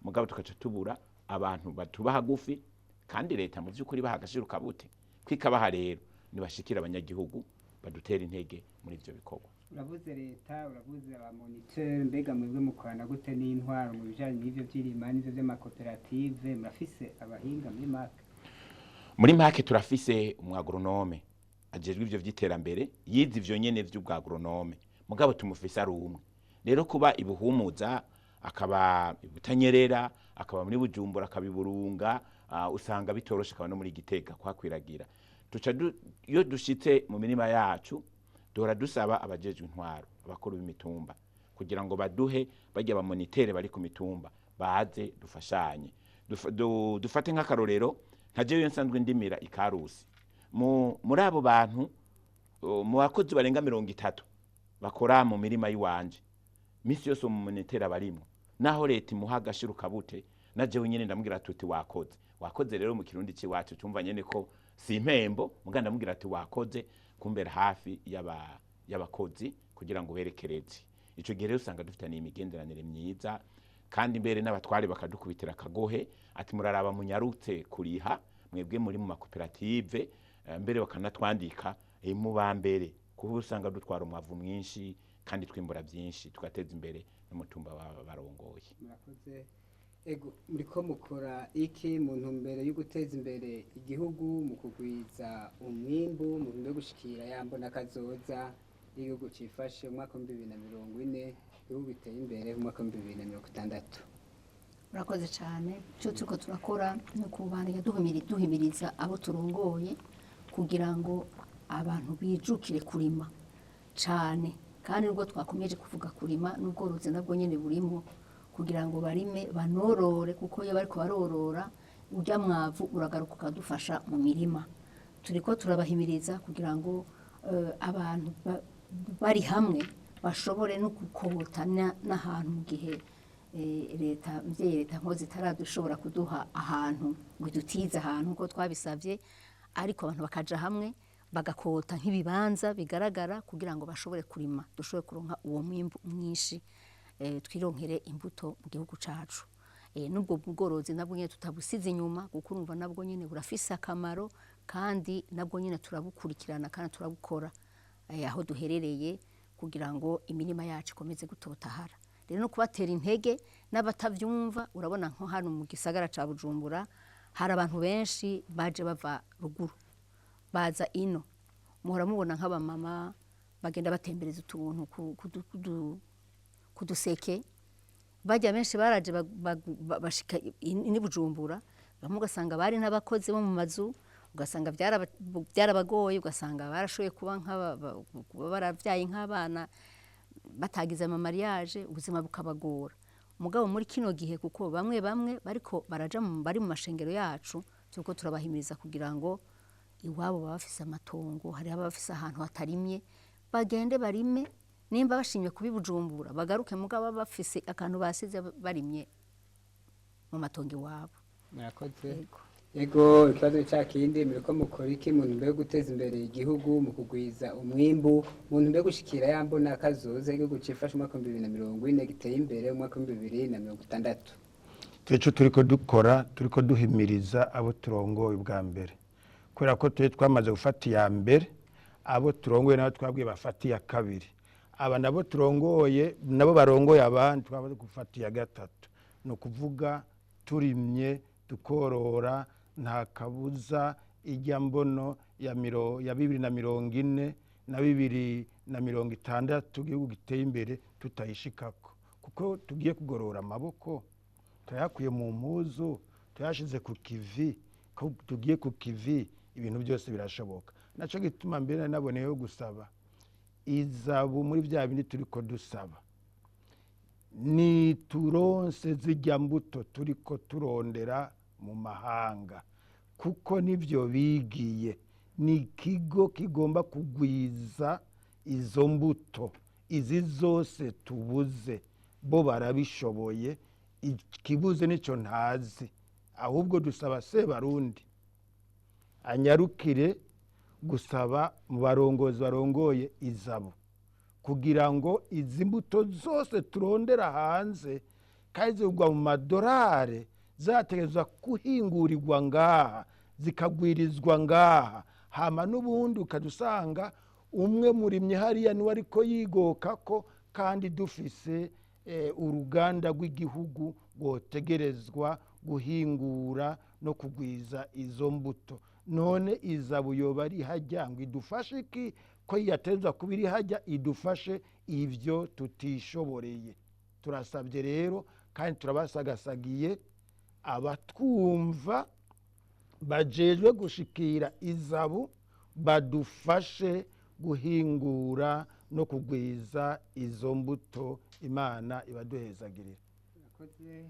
mugabo tukaca tubura abantu batuba hagufi. Kandi leta mu vy'ukuri baha agaciro kabute kwikabaha, rero nibashikira abanyagihugu badutera intege muri ivyo bikorwa. Uravuze leta, uravuze abamoniteur, mbega mwebwe mukorana gute n'intwaro mu bijanye n'ivyo vy'irima n'ivyo vy'amakoperative? Murafise abahinga muri MAC? Muri MAC turafise umwagoronome ajejwe ivyo vy'iterambere, yize ivyo nyene vy'ubwagoronome, mugabo tumufise ari umwe. Rero kuba ibuhumuza, akaba ibutanyerera, akaba muri Bujumbura, akaba iburunga, usanga bitoroshe, akaba no muri Gitega kuhakwiragira. Tuca iyo dushitse mu mirima yacu, duhora dusaba abajejwe intwaro, abakuru b'imitumba, kugira ngo baduhe bajya bamonitere bari ku mitumba, baze dufashanye. Dufate nk'akarorero nka jewe nsanzwe ndimira ikarusi, muri abo bantu, mu bakozi barenga 30 bakora mu mirima y'iwanje, misi yose umumonitere abarimwo, naho leta imuha agashiro kabute, na jewe nyene ndamubwira tuti wakoze, wakoze. Rero mu kirundi c'iwacu cumva nyene ko si impembo, muga ndamubwira ati wakoze kumbera hafi y'abakozi kugira ngo berekereze. Ico gihe rero usanga dufitaniye imigenderanire myiza, kandi mbere n'abatware bakadukubitira akagohe ati muraraba munyarutse kuriha mwebwe muri mu makoperative, mbere bakanatwandika mu ba mbere, kuko usanga dutwara umwavu mwinshi kandi twimbura byinshi, tugateza imbere n'umutumba baba barongoye. Murakoze. Ego, muriko mukora iki mu ntumbero yo guteza imbere igihugu, mu kugwiza umwimbu, mu ntumbero yo gushikira ya mbona kazoza y'igihugu cifashe mu mwaka wa 2040, igihugu giteye imbere mu mwaka wa 2060? Murakoze cyane. Icyo turiko turakora ni ukubandanya duhimiriza abo turongoye kugira ngo abantu bijukire kurima cyane. Kandi nubwo twakomeje kuvuga kurima, n'ubworozi nabwo nyine burimo, kugira ngo barime banorore, kuko iyo bariko barorora urya mwavu uragaruka ukadufasha mu mirima. Turiko turabahimiriza kugira ngo abantu bari hamwe bashobore no gukobota n'ahantu mu gihe leta mvyeyi, leta nkozi itaradushobora kuduha ahantu ngo idutize ahantu uko twabisavye, ariko abantu bakaja hamwe bagakota nk'ibibanza bigaragara kugira ngo bashobore kurima, dushobore kuronka uwo mwimbu mwinshi, twironkere imbuto mu gihugu cacu. N'ubwo bworozi nabwo nyene tutabusize inyuma, kuko urumva nabwo nyene burafise akamaro, kandi nabwo nyene turabukurikirana kandi turabukora aho duherereye kugira ngo imirima yacu ikomeze gutotahara. Rero no kubatera intege n'abatavyumva, urabona nko hano mu gisagara ca Bujumbura hari abantu benshi baje bava ruguru baza ino. Muhora mubona nk'abamama bagenda batembereza utuntu kuduseke bajya. Benshi baraje bashika ini Bujumbura. Bamwe ugasanga bari n'abakozi bo mu mazu, ugasanga byarabagoye, ugasanga barashoboye kuba kuba baravyaye nk'abana batagize ama mariage, ubuzima bukabagora. Mugabo muri kino gihe, kuko bamwe bamwe bariko baraja bari mu mashengero yacu, turiko turabahimiriza kugira ngo iwabo baba bafise amatongo, hari ababa bafise ahantu hatarimye, bagende barime. Nimba bashimye kubi Bujumbura, bagaruke, mugabo baba bafise akantu basize barimye mu matongo iwabo. Murakoze. Yego. Ego, ikibazo ca kindi: muriko mukora iki mu ntumbero yo guteza imbere igihugu, mu kugwiza umwimbu, mu ntumbero yo gushikira ya mbona kazoza igihugu cifashe umwaka wa 2040, giteye imbere mu mwaka wa 2060? Icyo turiko dukora, turiko duhimiriza abo turongoye ubwa mbere, kubera ko turi twamaze gufata iya mbere. Abo turongoye nabo twabwiye bafata iya kabiri, aba nabo turongoye nabo barongoye abandi twamaze gufata iya gatatu. Ni ukuvuga turimye tukorora, nta kabuza ijya mbono ya 2040 na 2060, igihugu giteye imbere, tutayishikako, kuko tugiye kugorora amaboko, turayakuye mu mpuzu tuyashize ku kivi. Ko tugiye ku kivi, ibintu byose birashoboka. Nacyo gituma mbere nari naboneyeho gusaba izabu muri bya bindi turiko dusaba, ni turonse zijya mbuto turiko turondera mu mahanga, kuko nibyo bigiye. Ni ikigo kigomba kugwiza izo mbuto, izi zose tubuze bo barabishoboye. Ikibuze nicyo ntazi. Ahubwo dusaba Sebarundi anyarukire gusaba mu barongozi barongoye izabo, kugira ngo izi mbuto zose turondera hanze kandi zigwa mu madorari, zategerezwa guhingurirwa ngaha, zikagwirizwa ngaha. Hama n'ubundi ukajya usanga umwe murimyi hariya niwe ariko yigoka ko, kandi dufise uruganda rw'igihugu rwotegerezwa guhingura no kugwiza izo mbuto. None izabu yoba ari hajya ngo idufashe iki, ko yateza kuba iri hajya idufashe ibyo tutishoboreye? Turasabye rero kandi turabasagasagiye abatwumva bajejwe gushikira izabu, badufashe guhingura no kugwiza izo mbuto. Imana ibaduhezagirira. Murakoze.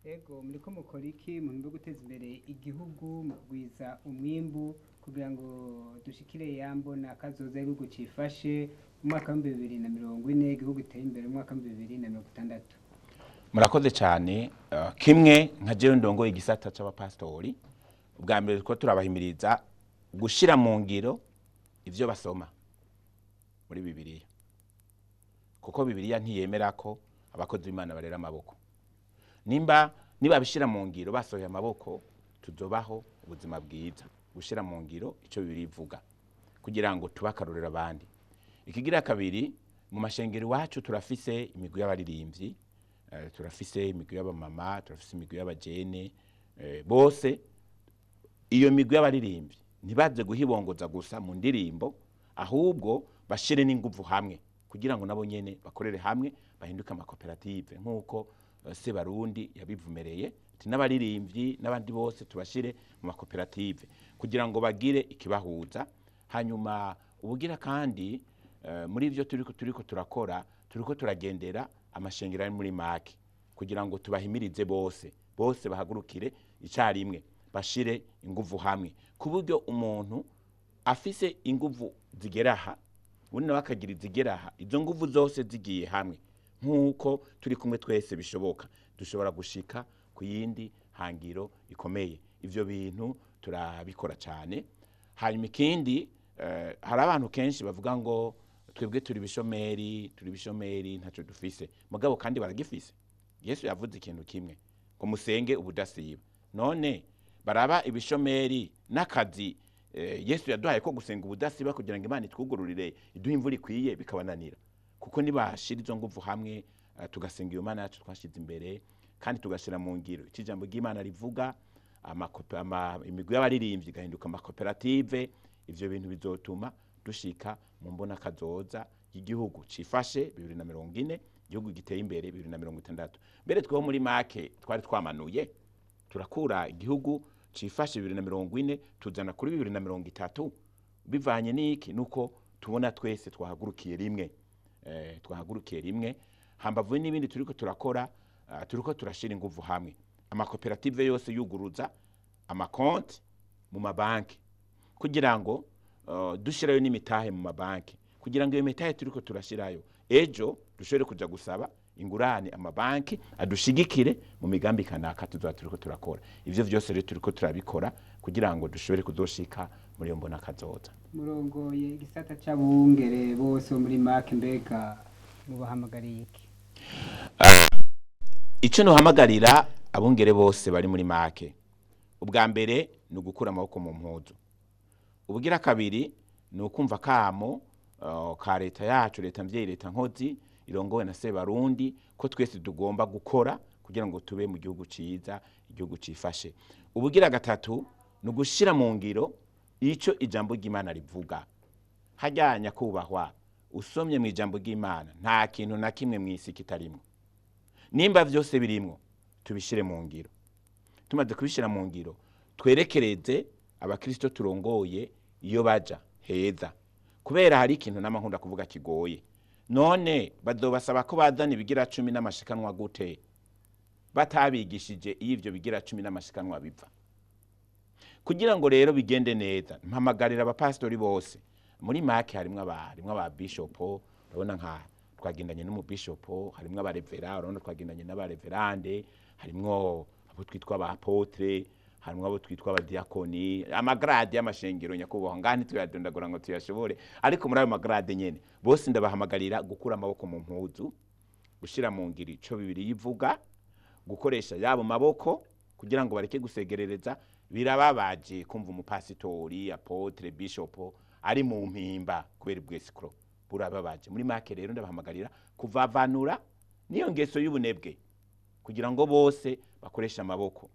Ego, muriko mukora iki mu ntumbero yo guteza imbere igihugu, mu kugwiza umwimbu, kugira ngo dushikire ya mbona kazoza igihugu cifashe mu mwaka wa 2040, igihugu giteye imbere mu mwaka wa 2060? Murakoze cyane. Kimwe nka jewe ndongoye igisata c'abapasitori, ubwa mbere ko turabahimiriza gushira mu ngiro ivyo basoma muri Bibiliya, kuko Bibiliya ntiyemera ko abakozi b'Imana barera amaboko. Nimba nibabishira mu ngiro basohoye amaboko, tuzobaho ubuzima bwiza. Gushira mu ngiro ico Bibiliya ivuga kugira ngo tube akarorero abandi. Ikigira kabiri, mu mashengero iwacu turafise imigwi y'abaririmbyi. Turafise imigwi y'abamama, turafise imigwi y'abajene, bose iyo migwi y'abaririmbyi ntibaze guhibongoza gusa mu ndirimbo, ahubwo bashire n'inguvu hamwe kugira ngo nabo nyene bakorere hamwe bahinduke amakoperative nk'uko Sebarundi yabivumereye ati n'abaririmbyi n'abandi bose tubashire mu makoperative kugira ngo bagire ikibahuza. Hanyuma ubugira kandi, muri ivyo turiko turakora, turiko turagendera amashengero ari muri make kugira ngo tubahimirize bose bose bahagurukire icarimwe, bashire inguvu hamwe, ku buryo umuntu afise inguvu zigera aha, ubundi nawe akagira izigera aha, izo nguvu zose zigiye hamwe nk'uko turi kumwe twese bishoboka, dushobora gushika ku yindi hangiro ikomeye. Ivyo bintu turabikora cyane. Hanyuma ikindi, hari abantu kenshi bavuga ngo twebwe turi bishomeri, turi bishomeri, ntacyo dufise, mugabo kandi baragifise. Yesu yavuze ikintu kimwe ngo musenge ubudasiba. None baraba ibishomeri n'akazi, Yesu yaduhaye ko gusenga ubudasiba kugira ngo Imana itwugururire, iduhe imvura ikwiye, bikabananira. Kuko nibashira izo nguvu hamwe, tugasenga iyo Mana yacu twashize imbere kandi tugashyira mu ngiro icyo ijambo ry'Imana rivuga, imigwi y'abaririmbyi igahinduka amakoperative, ivyo bintu bizotuma dushika mu mbona kazoza y'igihugu cifashe 2040, igihugu giteye imbere 2060. Mbere tweho muri make twari twamanuye, turakura igihugu cifashe 2040 tuzana kuri 2030, bivanye n'iki? Nuko tubona twese twahagurukiye rimwe, twahagurukiye rimwe. Hambavu n'ibindi turiko turakora, turiko turashira inguvu hamwe, amakoperative yose yuguruza amakonti mu mabanki kugira ngo dushirayo n'imitahe mu mabanki, kugira ngo iyo mitahe turiko turashirayo ejo dushobore kuja gusaba ingurane amabanki adushigikire mu migambi kanaka tuzoba turiko turakora. Ivyo vyose rero turiko turabikora kugira ngo dushobore kuzoshika muri iyo mbona kazoza. Murongoye igisata c'abungere bose bo muri make, mbega mubahamagariye iki? Ico nohamagarira abungere bose bari muri make, ubwa mbere ni ugukura amaboko mu mpuzu, ubugira kabiri ni ukumva kamo ka leta yacu, leta mvyeyi, leta nkozi irongowe na Sebarundi, ko twese tugomba gukora kugira ngo tube mu gihugu ciza, igihugu cifashe. Ubugira gatatu ni ugushira mu ngiro ico ijambo ry'Imana rivuga. Harya nyakubahwa, usomye mu ijambo ry'Imana nta kintu na kimwe mw'isi kitarimwo. Nimba vyose birimwo, tubishire mu ngiro. Tumaze kubishira mu ngiro, twerekereze abakristo turongoye iyo baja heza, kubera hari ikintu n'amakunda kuvuga kigoye. None bazobasaba ko bazana ibigira 10 n'amashikanwa gute batabigishije iyo ivyo bigira 10 n'amashikanwa biva? Kugira ngo rero bigende neza, mpamagarira abapastori bose muri make, harimwo aba bishop, urabona nka twagendanye n'umubishopo, harimwo abarevera, urabona twagendanye n'abareverande, harimwo abo twitwa aba apotre, harimwo abo twitwa abadiakoni, amagrade y'amashengero nyakubahwa ngaha ntituyadondagura ngo tuyashobore, ariko muri ayo magrade nyene bose ndabahamagarira gukura amaboko mu mpuzu, gushira mu ngiro ico Bibiliya ivuga, gukoresha yabo maboko kugira ngo bareke gusegerereza. Birababaje kumva umupasitori, apotre, bishop ari mu mpimba kubera ubwesikro, burababaje. Muri make rero ndabahamagarira kuvavanura niyo ngeso y'ubunebwe kugira ngo bose bakoreshe amaboko,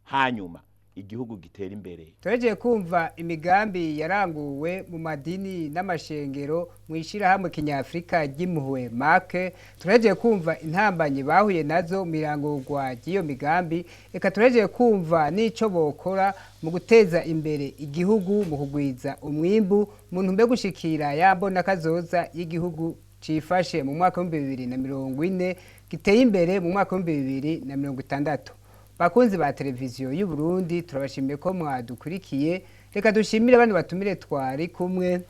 hanyuma igihugu gitera imbere. Turegeye kumva imigambi yaranguwe mu madini n'amashengero mu ishirahamwe kinyafrika ry'impuhwe make, turegeye kumva intambanyi bahuye nazo mu irangurwa ry'iyo migambi, eka turegeye kumva n'ico bokora mu guteza imbere igihugu mu kugwiza umwimbu mu ntumbero yo gushikira ya mbona kazoza y'igihugu cifashe mu mwaka w'ibihumbi bibiri na mirongo ine, giteye imbere mu mwaka w'ibihumbi bibiri na mirongo itandatu. Bakunzi ba televiziyo y'u Burundi, turabashimiye ko mwadukurikiye. Reka dushimire bano batumire twari kumwe: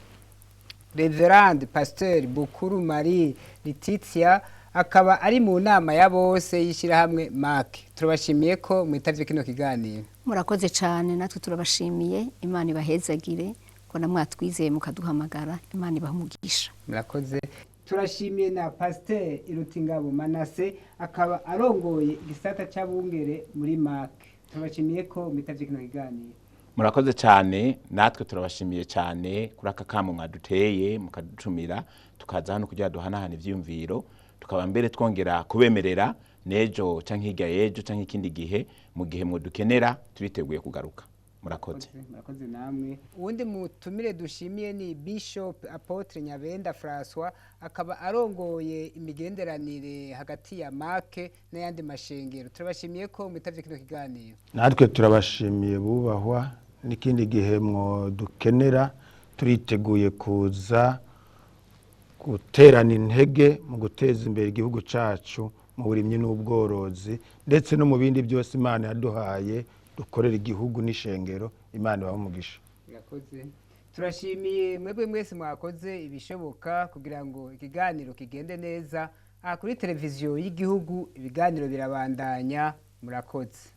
Reverend Pasteur Bukuru Marie Letitia, akaba ari mu nama ya bose y'ishirahamwe MAC. Turabashimiye ko mwitavye kino kiganiro. Murakoze cyane, natwe turabashimiye. Imana ibahezagire ko namwatwizeye mukaduhamagara. Imana ibahe umugisha. Murakoze. Turashimiye na Pasteur Irutingabo Manase, akaba arongoye igisata c'abungere muri MAC. Turabashimiye ko mwitavye kino kiganiro. Murakoze cyane, natwe turabashimiye cyane kuri aka kamo mwaduteye mukadutumira tukaza hano kugira duhanahane ivyiyumviro, tukaba mbere twongera kubemerera N'ejo canke hirya y'ejo canke ikindi gihe, mu gihe mwodukenera, turiteguye kugaruka. Murakoze. Murakoze namwe. Uwundi mutumire dushimiye ni Bishop Apotre Nyabenda François, akaba arongoye imigenderanire hagati ya make n'ayandi mashengero. Turabashimiye ko mwitavye kino kiganiro. Natwe turabashimiye, bubahwa. N'ikindi gihe mwo dukenera, turiteguye kuza guterana intege mu guteza imbere igihugu cyacu mu burimyi n'ubworozi, ndetse no mu bindi byose Imana yaduhaye dukorera igihugu n'ishengero. Imana ibahe umugisha. Murakoze. Turashimiye mwebwe mwese mwakoze ibishoboka kugira ngo ikiganiro kigende neza aha kuri televiziyo y'igihugu. Ibiganiro birabandanya. Murakoze.